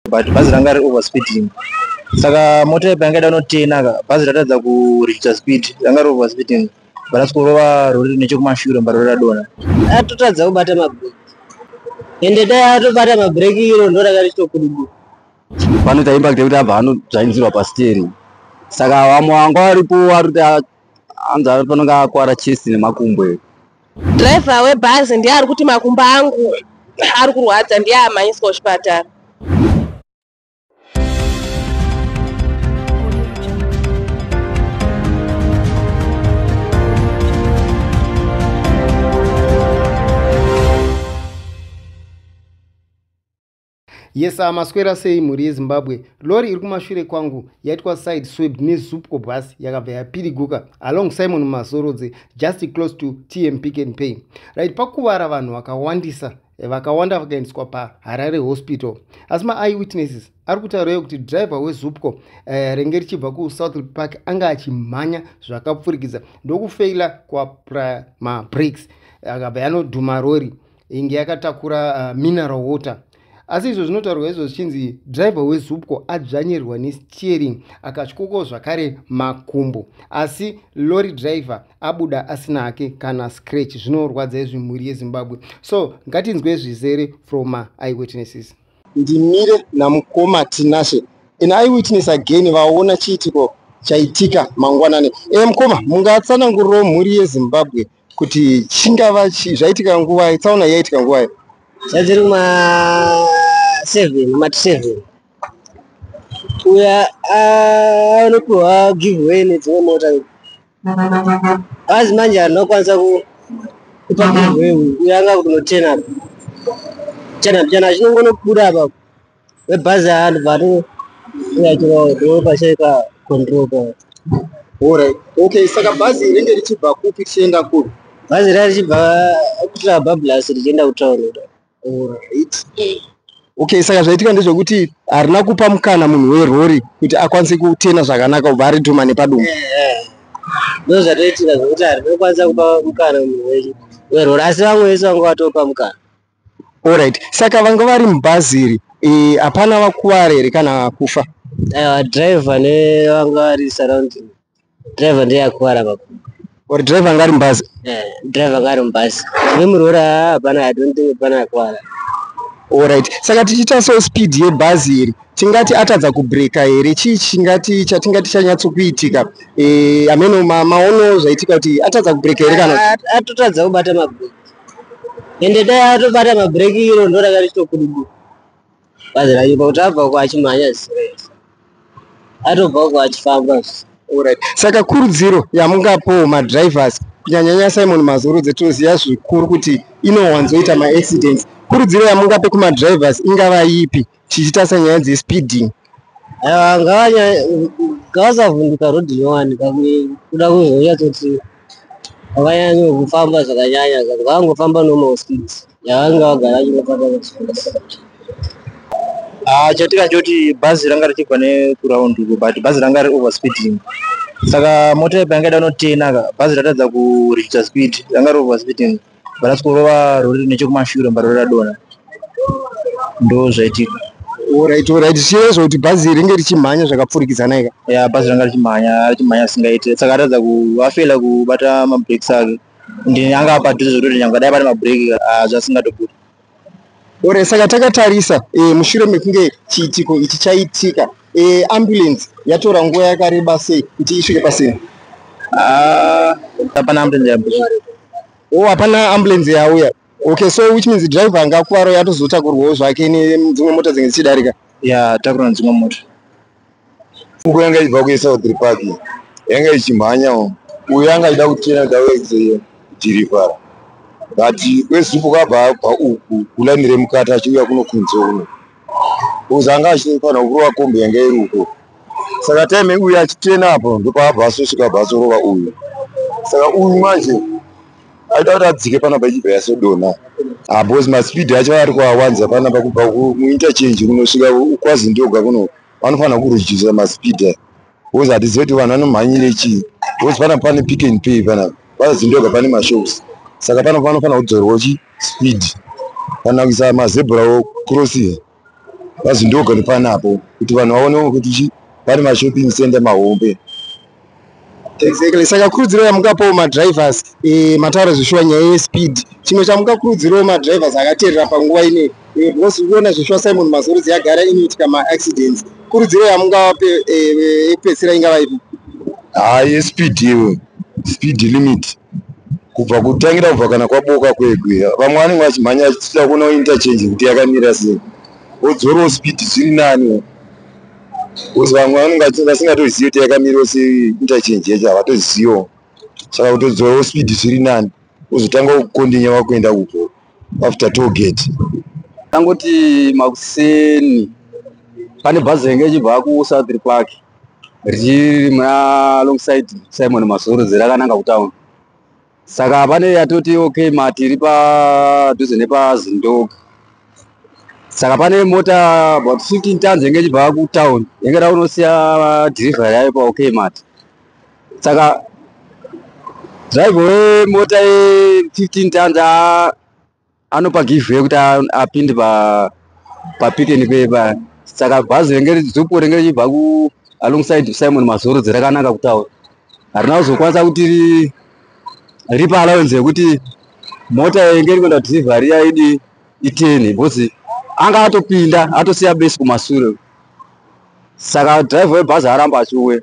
But bhazi ranga riri overspeeding, saka mota iyi payanga ida kunotena ka, bhazi ratadza kureducer speed. Ranga riri overspeeding, barasi kurova rori nechekumashure, mba rori radonha. Atotadza kubata mabhireki, ende dai atobata mabhireki, iro ndo ranga richitokudubuka. Panoita impact yekuti abva anodzvanyidzirwa pasteering, saka vamwe vanga varipo vari kuti anzi panonge akwara chest nemakumbo. Dhiraivha webhazi ndiye ari kuti makumbo angu ari kurwadza, ndiye amhanyiswa kuchipatara. Yes, maswera sei mhuri yeZimbabwe? Lori iri kumashure kwangu yaitwa side swept neZupco bus, yakabva yapiriguka along Simon Mazorodze, just close to TM Pick and Pay, right? Pakuvara vanhu vakawandisa, vakawanda vakaendeswa paHarare Hospital, asi maeyewitnesses ari kutaurayo kuti driver weZupco renge richibva kuSouth Park anga achimhanya zvakapfurikidza, ndokufeila kuapplya mabrakes, akabva yanodhuma rori inge yakatakura mineral water. Asi izvo zvinotaurwa izvo zvichinzi driver weZupco adzvanyirwa nesteering, akatyokawo zvakare makumbo, asi lorry driver abuda asina hake kana scratch. Zvinorwadza izvi, mhuri yeZimbabwe. So ngatinzwe zvizere from eyewitnesses. Ndimire namukoma Tinashe, an eyewitness again, vaona chiitiko chaitika mangwanani. Mukoma, mungatsanangurirawo mhuri yeZimbabwe kuti chingava zvaitika nguvai, tsaona yaitika nguvai? Zvadziri kuma 7, kuma 7, uya anopiwa give way nedzimwe mota. Bhazi manje harinokwanisa kupa give way uyu, uyo anga kunotena chana chana, achinongonobuda apa, webhazi andobva atouya chiroo, ndo pashaika control pa. Alright. Okay, saka bhazi ringe richibva kupi tichienda kupi? Bhazi rari richibva kutra Bablas richienda kutauni. Alright. Okay, saka zvaitika ndezvekuti harina kupa mukana munhu werori kuti akwanise kutena zvakanaka, kubva aridhuma nepadumbu. Ndo zvatoitika, zvokuti harinokwanisa kupa mukana munhu werori, asi vamwe vese vanga vatopa mukana. Alright. Saka vanga vari mubhazi iri, hapana vakuvara here kana kufa? Aiwa, driver nevanga vari surrounding driver ndiye akuvara makumbo. Or driver anga ari mubhazi? Driver anga ari mubhazi vemurori, hapana, I don't think pana akuvara. Alright. Saka tichiita so speed yebhazi iri, tingati atadza kubreka here? Chii chingati chatingati chanyatsokuitika? Ameno maono zvaitika kuti atadza kubreka here kana Atotadza kubata mabhireki, ende dai atobata mabhireki, iro ndo ranga richitokudubuka bhazi racho, pakuti abva uko achimhanya zvisirezi, atobva uko achifamba. Alright. Saka kurudziro yamungapawo madrivers, kunyanyanya Simon Mazorodze, toziva zvikuru kuti inowanzoita maaccidents. Kurudziro yamungape kumadrivers ingava ipi tichiita senyaya dzespeeding? Aiwa, ngavasavhunduka rodhi nyowani, kuda kuzonyatsoti vakanyanya kufamba zvakanyanya. Ngavangofamba normal speeds yavanga vagara vachingofamba. Ah, chatika choti bhazi ranga richibva nekuraundi uko, but bhazi ranga riri overspeeding, saka mota iyi payanga ida kunotena ka, bhazi ratadza kureducer speed. Ranga riri overspeeding, barasi kurova rori nechekumashure, mba rori radonha. Ndo zvaitika. Alright. Zvichireva kuti bhazi ringe richimhanya zvakapfurikidzana ika? Ya, bhazi ranga richimhanya, richimhanya singaiti, saka atadza afela kubata mabrakes ake. Ndi anga padhuze zvekuti nyangwe dai pane mabhreki, zvasingatobudi. Alright, saka takatarisa mushure mekunge chiitiko ichi chaitika, ambulance yatora nguva yakareba sei kuti isvike pasina? Ah, hapana ambulance yambosvika. Oh, hapana ambulance yauya. Okay, so which means driver anga akuvara yatozotakurwawo zvake nedzimwe mota dzinge dzichidarika. Ya, takurwa nedzimwe mota. Fuko yanga ichibva kuSouth Park, yanga ichimhanyawo. Uyu anga achida kutena kuti auye kudhirivhara, but weZupco kabva abva uku kulaini remukati achiuya kuno kunze kuno, because anga achifanira kurova kombi yanga iri uko. Saka time uyu achitena apo, ndopaabva asosvika, abva asorova uyu. Saka uyu manje aida kuti adzike panapa, ichibva yasodonha, because maspeed acho ari kuawanza panapa. Kubva muinterchange kunosvika kwaZindoga kuno, vanofanira kuredusa maspeed, because hatizivi kuti vanhu vanomhanyire chii, because panapa pane Pick and Pay, panapa paZindoga pane mashops. Saka pano panofanira kudzorwawo chi speed kana kuisa mazebra crossing. PaZindoga ndopanapo kuti vanhu vaonewo kuti chi pane mashopping center mahombe. Exactly. Saka kurudziro yamungapawo madrivers, mataura zveshuwa nyaya yespeed. Chimwe chamungakurudzirawo madrivers akateerera panguva ine, because uri kuona zveshuwa Simon Mazorodze yagara inoitika maaccidents. Kurudziro yamungape yekupedzisira ingava ipi? Hayi, yespeed iwe, speed limit kubva kutangira kubva kana kwaboka kwegwe, vamwe vanenge vachimhanya vachitira kuona interchange kuti yakamira sei, wodzorawo speed, zviri nani, because vamwe vanenge vasingatozivi kuti yakamirawo sei interchange yacho, havatoziviwo. Saka kutodzorawo speed zviri nani, wozotanga kukondinya wakuenda uko after toll gate. Tangoti makuseni pane bhazi ringe richibva kuSouth Park richiri muna alongside Simon Mazorodze rakananga kutauni. Saka pane yatoti OK Mart iri padhuze nepaZindoga. Saka pane mota about 15 tons inge ichibva kutauni inge da kunosiya delivery yayo paOK Mart. Saka driver wemota ye15 tons anopa give way kuti apinde paPick n Pay paya. Saka bhazi ringe Zupco ringe richibva ku alongside Simon Mazorodze rakananga kutaura, harina kuzokwanisa kuti ripe allowance yekuti mota inge iri kuenda delivery yaidi itene, because anga atopinda atosiya besi kumasure. Saka driver webhazi aramba achiuya,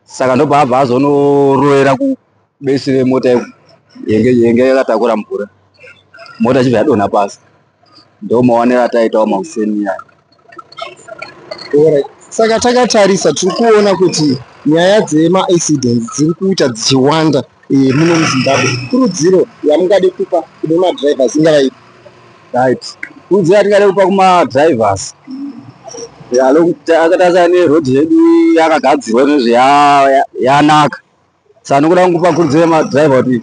saka ndobva abva azonorovera kubesi remota yenge yakatakura mvura, mota ichibva yadonha pasi. Ndo maonero ataitawo makuseni aya. Alright. Saka takatarisa tiri kuona kuti nyaya dzemaaccidents dziri kuita dzichiwanda muno muZimbabwe. Kurudziro yamungade kupa kune madrivers ingava ipi? Right, kurudziro yatingade kupa kumadrivers, akatarisa neroad yedu yakagadzirwa inozvi yanaka. Saka nokuda kupa kurudziro yemadriver kuti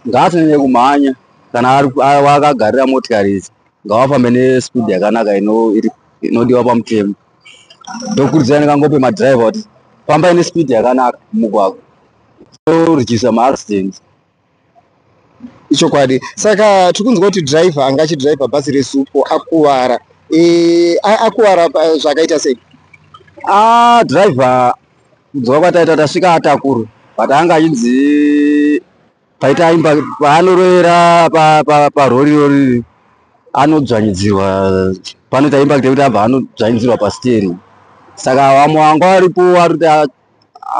ngaasanyanye kumhanya kana vakagarira motikari idzi, ngavafambe nespeed yakanaka inodiwa pamutemo. Ndokurudzira ndingangope madriver kuti fambai nespeed yakanaka mumugwagwa, toredusa maaccidents. Ichokwadi. Saka tiri kunzwa kuti driver anga achidhiraivha bhazi reZupco akuvara. Akuvara zvakaita sei? Ah, driver kunzwa kwataita tasvika atakura, but anga achinzi paita imba paanorovera parori rori anodzvanyidzirwa, panoita impact yekuti abva anodzvanyidzirwa pasteering. Saka vamwe vanga varipo vari kuti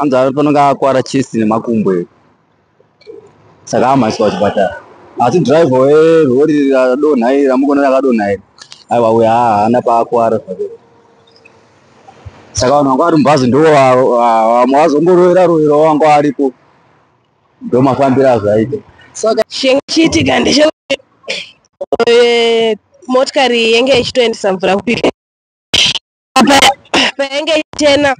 anzi panonge akwara chest nemakumbo, saka amhanyiswa kuchipatara. Asi driver werori radonha iri ramukona rakadonha iri, aiwa, uyo haana paakwara zvake. Saka vanhu vanga vari mubhazi ndo vamwe vazongorovera roverawo vanga varipo. Ndo mafambiro azvaita. Saka Chinchiitika ndechekuti motikari yenge ichitoendesa mvura kuPick painge ichitena,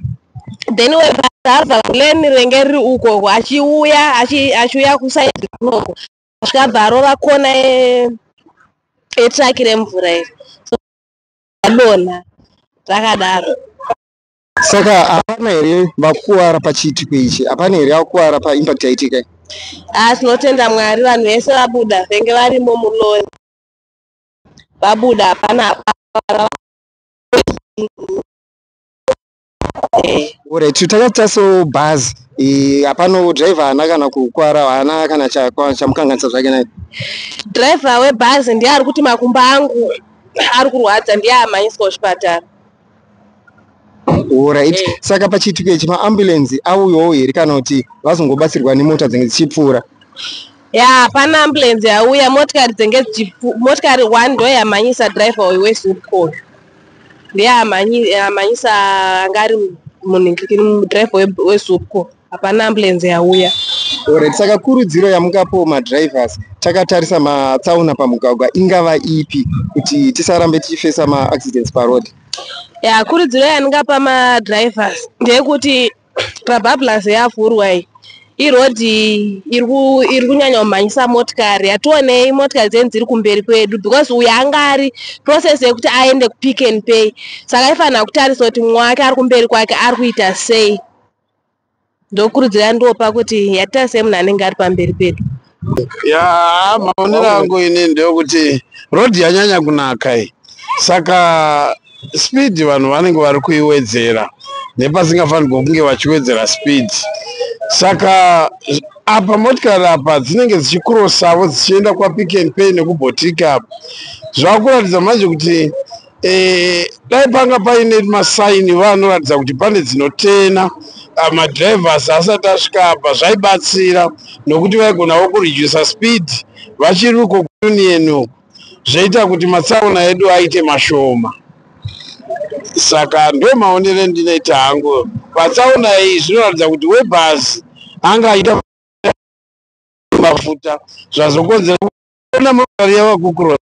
then webhazi abva kulane renge riri ukoko achiuya achiuya kuside kunoko, asvika abva arova kona yetraki remvura iri, so adonha rakadaro. Saka hapana here vakuwara pachiitiko ichi? Hapana here vakuwara paimpact yaitika iyi? Ah, tinotenda Mwari, vanhu vese vabuda venge varimo mulori vabuda, hapana akuvara. Alright, takatarisawo bhazi, hapana driver haana kana kukwara, haana kana chamukanganisa zvake naye. Dhiraivha webhazi ndiye ari kuti makumbo angu ari kurwadza, ndiye amhanyiswa kuchipatara. Alright. Saka pachiitiko ichi maambulensi auyawo here kana kuti vazongobatsirwa nemota dzinge dzichipfuura? Ya, hapana ambulensi yauya. Motikari dzenge motikari one ndo yamhanyisa dhiraivha uyu weZupco, ndiye amhanyisa anga ari munhingirikini, dhiraivha weZupco. Hapana ambulensi yauya. Alright, saka kurudziro yamungapawo madrivers takatarisa matsaona pamugwagwa ingava ipi kuti tisarambe tichifesa maaccidents paroad? Ya, kurudziro yandingapa madrivers ndeyekuti Trabablas yavhurwa iyi, irodhi iri kunyanya kumhanyisa motikari. Hationei motikari dzenyu dziri kumberi kwedu, because uyu anga ari process yekuti aende kuPick and Pay, saka aifanira kutarisa kuti mumwe wake ari kumberi kwake ari kuita sei. Ndokurudzira ndopa kuti yatarisei munhu anenge ari pamberi pedu. Ya, maonero angu ini ndeyekuti rodhi yanyanya kunaka iyi, saka Speed vanhu vanenge vari kuiwedzera nepasingafanirwa kunge vachiwedzera speed. Saka apa motikari apa dzinenge dzichikurosavo dzichienda kwaPick and Pay nekuBotika apa. Zvakuratidza manje kuti dai panga paine masaini vanoratidza kuti pane dzinotena madrivers asati asvika apa, zvaibatsira nokuti vaigonawo kuredusa speed vachiri uko kuUnion uko, zvoita kuti matsaona edu aite mashoma. Saka ndo maonero endinoita hangu patsaona iyi. Zvinoratidza kuti webhasi anga aita mafuta, zvazokonzera ona motokari yava kukurosa,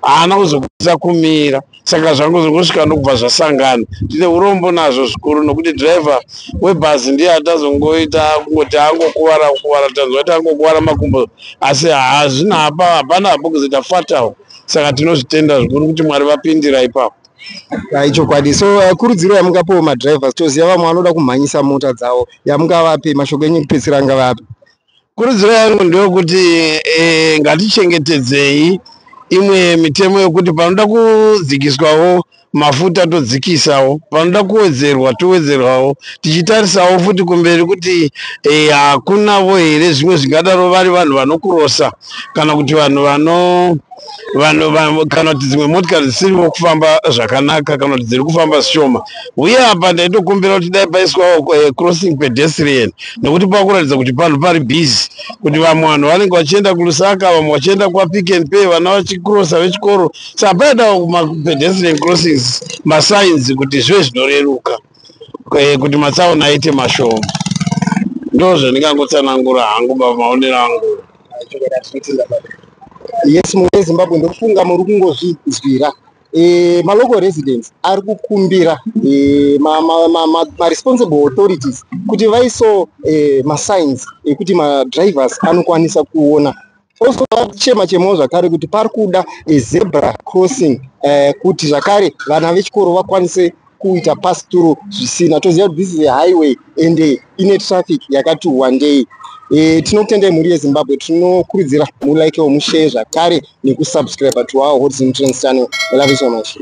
haana kuzokwanisa kumira, saka zvangozongosvika ndokubva zvasangana. Tine urombo nazvo zvikuru nokuti dhiraivha webhazi ndiye atazongoita kungoti angokuvara kuvara, tanzwa kuti angokuvara makumbo, asi hazvina hapa, hapana hapo kuzoita fatal. Saka tinozvitenda zvikuru kuti Mwari vapindira ipapo. Ichokwadi. So kurudziro yamungapiwo madrivers, toziva vamwe vanoda kumhanyisa mota dzavo, yamungavape, mashoko enyu ekupedzisira angavapi? Kurudziro yangu ndeyekuti ngatichengetedzei imwe mitemo yekuti panoda kudzikiswawo mafuta todzikisawo, panoda kuwedzerwa towedzerwawo, tichitarisawo futi kumberi kuti hakunavo here zvimwe zvingadaro vari vanhu vanokurosa kana kuti vanhu vano vanhu kana kuti dzimwe motikari dzisiriwo kufamba zvakanaka kana kuti dziri kufamba zvishoma. Uye apa ndaitokumbira kuti dai paiswawo crossing pedestrian, nokuti pakuratidza kuti panhu pari busy, kuti vamwe vanhu vanenge vachienda kuLusaka, vamwe vachienda kwaPick and Pay, vana vachikurosa vechikoro. Saka paidawo mapedestrian crossings, masigns, kuti zvive zvinoreruka kuti matsaona aite mashoma. Ndo zvandingangotsanangura hangu pamaonero angu. Yes, mune Zimbabwe, ndofunga muri kungozvinzwira. Malocal residents ari kukumbira maresponsible authorities kuti vaiso masigns ekuti madrivers anokwanisa kuona. Also vachema chemawo zvakare kuti pari kuda zebra crossing kuti zvakare vana vechikoro vakwanise kuita pass through zvisina. Toziva kuti this is a highway and ine traffic yakati wandei. Tinokutendai mhuri yeZimbabwe. Tinokurudzira mulikewo, mushare zvakare nekusubscribe to our Hot Zim Trends channel. I love you so much.